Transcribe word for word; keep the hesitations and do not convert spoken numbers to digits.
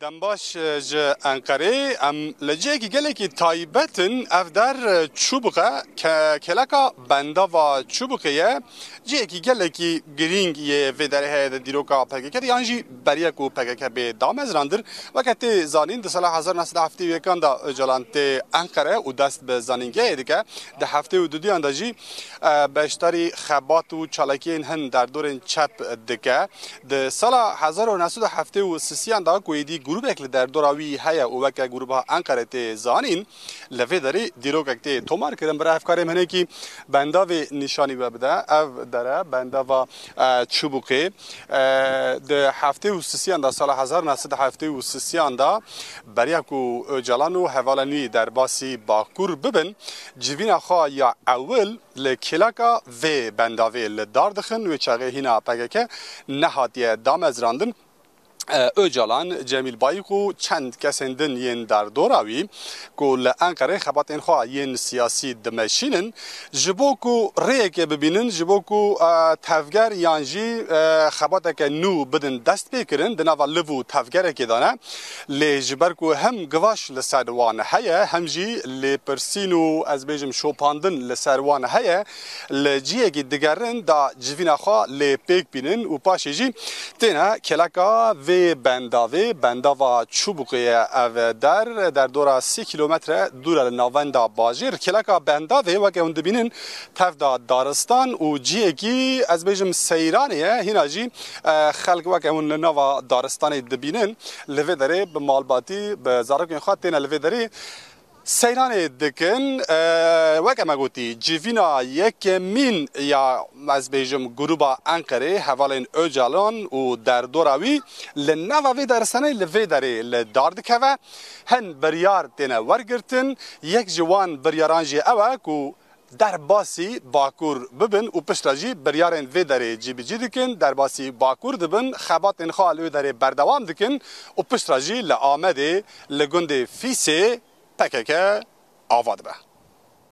Dem baş ji Enqerê. Em li cihekî gelekî taybet in. Ev der Çubuk e, ke-, keleka bendava Çubukê ye. Cihekî gelekî girîng yê vê derê heye di dîroka P K K de, yan jî beriye ku P K K bê damezrandin. Weke tê zanîn, di sala hezar neh sed û heftê û yekan de Ocalan tê Enqere û dest bi zanîngehê dike. Di heftê û duduyan de jî, e, beşdarî xebat û çalakiyên hin derdorên çep dike. Di sala hezar û neh sed û heftê û sisiyan de ku êdî grûbek li derdora wî heye û weke grûba Enqerê tê zanîn, li vê derê dîrokek tê tomar kirin. Bira hevkarê min hinekî bendavê nîşanî we bide. Ev dere bendava, e, Çubukê. E, di heftê û sisiyan de, sala hezar neh sed û heftê û sisiyan de, beriya ku Ocalan û hevalên wî derbasî Bakur bibin, civîna xwe ya ewil li kêleka vê bendavê li dar dixin. Wê çaxê hîna P K K nehatiye damezrandin. E, Ocalan, Cemîl Bayik û çend kesên din yên derdora wî ku li Enqerê xebatên xwe yên siyasî dimeşînin, ji bo ku rêyekê bibînin, ji bo ku, e, tevger yan jî, e, xebateke nû bidin destpêkirin, di nava liv û tevgerekê de ne. Lê ji ber ku hem givaş li ser wan heye, hem jî lêpirsîn û, ez bêjim, şopandin li ser wan heye, li cihekî digerin da civîna xwe lê pêk bînin û paşê jî têne kêleka vê bendavê, bendava Çubukê ye. Ev der, derdora sê kîlometre dûr e li navenda bajêr. Kêleka bendavê, weke hûn dibînin, tev da daristan û cihekî, ez bêjim, seyranê ye. Hîna jî, e, xelk, weke hûn li nava daristanê dibînin, li vê derê bi malbatî, bi zarokên xwe têne li vê derê seyranê dikin. E, weke me gotî, civîna yekemîn ya, ez bêjim, grûba Enqerê, hevalên Ocalan û derdora wî li nava vê daristanê, li vê derê li dar dikeve. Hin biryar têne wergirtin. Yek ji wan biryaran jî ew e ku derbasî Bakur bibin û piştre jî biryarên vê derê cîbicî dikin, derbasî Bakur dibin, xebatên xwe li wê derê berdewam dikin û piştre jî li Amedê, li gundê Fîsê P K K ava dibe.